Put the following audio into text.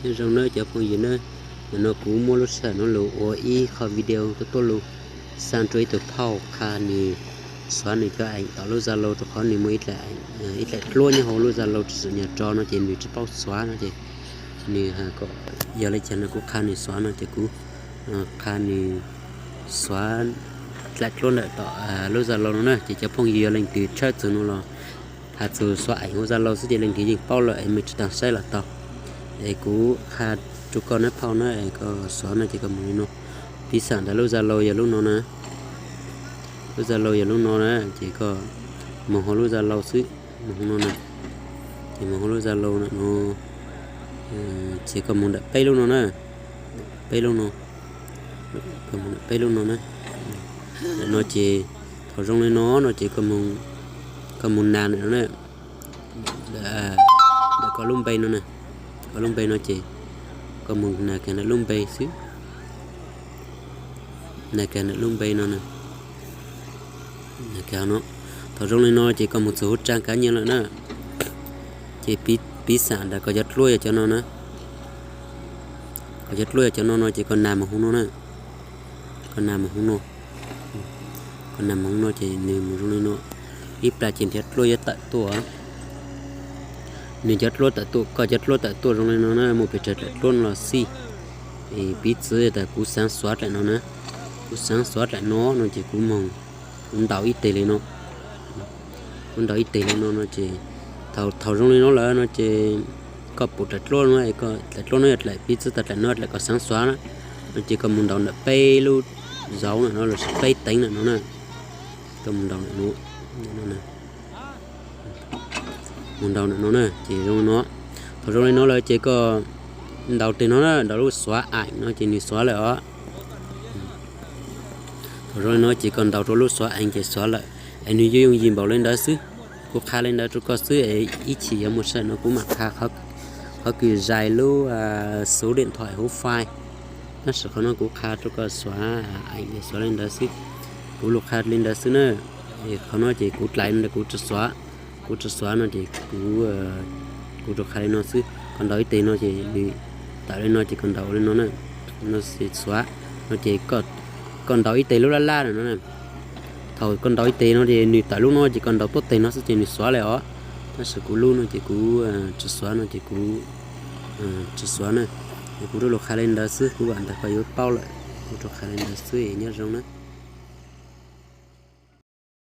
Nyob zoo nawb cov phooj ywg nawb, nim no kuv muab lub sij hawm no los ua ib qho video tuaj tuaj lug xa rua ib tug phauj qha nws xuav nws cov eem tom lub Zalo, rua qhov nws muaj ib dlaim dluab nyob hauv lub Zalo tsis txawm nyog rau no ces nws tsis paub xuav no ces nws, yog le caag no kuv qha nws xuav no ces kuv qha nws xuav dlaim dluab ntawm tom lub Zalo no na. Ces cov phooj ywg yog leej twg tshawb txug no los has txug xuav eem hauv Zalo xwb ces leej twg yeej paub lawm es mej tsis tas saib los tau. Es kuv qha rua koj nab phauj na, es koj xuav no ces koj moog li no. Piv xam ntawm lub Zalo yog lub no na, lub Zalo yog lub no na, ces koj moog hauv lub Zalo xwb, moog hauv no na, ces moog hauv lub Zalo na no, ces koj moog ntawm peb lub no na, peb lub no, koj moog ntawm peb lub no na. Ntawm no ces thaum zoo li no no ces koj moog nas ntawm no na, ntawm koj lub npe no na, koj lub npe no ces koj moog nas kag ntawm lub npe xwb, nas kag ntawm lub npe no na. Thaum zoo li no ces koj moog txug huv tsab kav nyaj lawm na, ces piv xam ntawm koj cov dluab yog cov no na, koj cov dluab yog cov no no ces koj nas moog hauv no na, koj nas moog hauv no, koj nas moog hauv no ces nws moog zoo li no, ib plag ces nrhiav dluab yuav tawm tuaj, nws cov dluab tawm tuaj, koj cov dluab tawm tuaj zoo li no na, muaj pes tsawg dlaim dluab no los xij. Piv txwv tas kuv xaav xuav dlaim no na, kuv xaav xuav dlaim no no ces kuv moog, kuv ntaus ib teg li no, kuv ntaus ib teg li no no ces thaum zoo li no lawm no ces koj pum dlaim dluab no, dlaim dluab no yog dlaim, piv txwv tas dlaim no dlaim koj xaav xuav na, no ces koj moog ntaus ntawm peb lub zauv ntawm no lossis peb teev ntawm no na, koj moog ntaus ntawm no, moog ntaus ntawm no na ces zoo li no. Thaum zoo li no lawm ces koj ntaus teg no na, ntaus lub xuav eem no ces nws xuav lawm os. Thaum zoo li no ces koj ntaus rau lub xuav eem ces xuav lawm, es nws yuav yooj yim npaum li ntawd xwb. Kuv qha li ntawd rau koj xwb, ib chim yuav muaj sij hawm no kuv mam qha qhov kws zais lub xuv diam nthoim huv fais, tab sis qhov no kuv qha rau koj xuav eem es xuav li ntawd xwb. Kuv lug qha li ntawd xwb na. Qhov no ces kuv dlaim no kuv tsis xuav, kuv tsis xuav no ces kuv, kuv rua qha li no xwb. Koj ntaus ib teg no ces nws tawm li no ces koj ntaus li no na, no xuav, no ces koj ntaus ib teg lub laj laj na no na. Thaum koj ntaus ib teg no ces nws tawm lub no ces koj ntaus tuab teg no xwb ces nws xuav lawm os. Tab sis kuv lub no ces kuv tsis xuav no ces kuv tsis xuav na. Es kuv rua lug qha li ntawd xwb, kuv vam ntawd koj yuav paub lawm, kuv rua qha li ntawd xwb, nyob zoo na.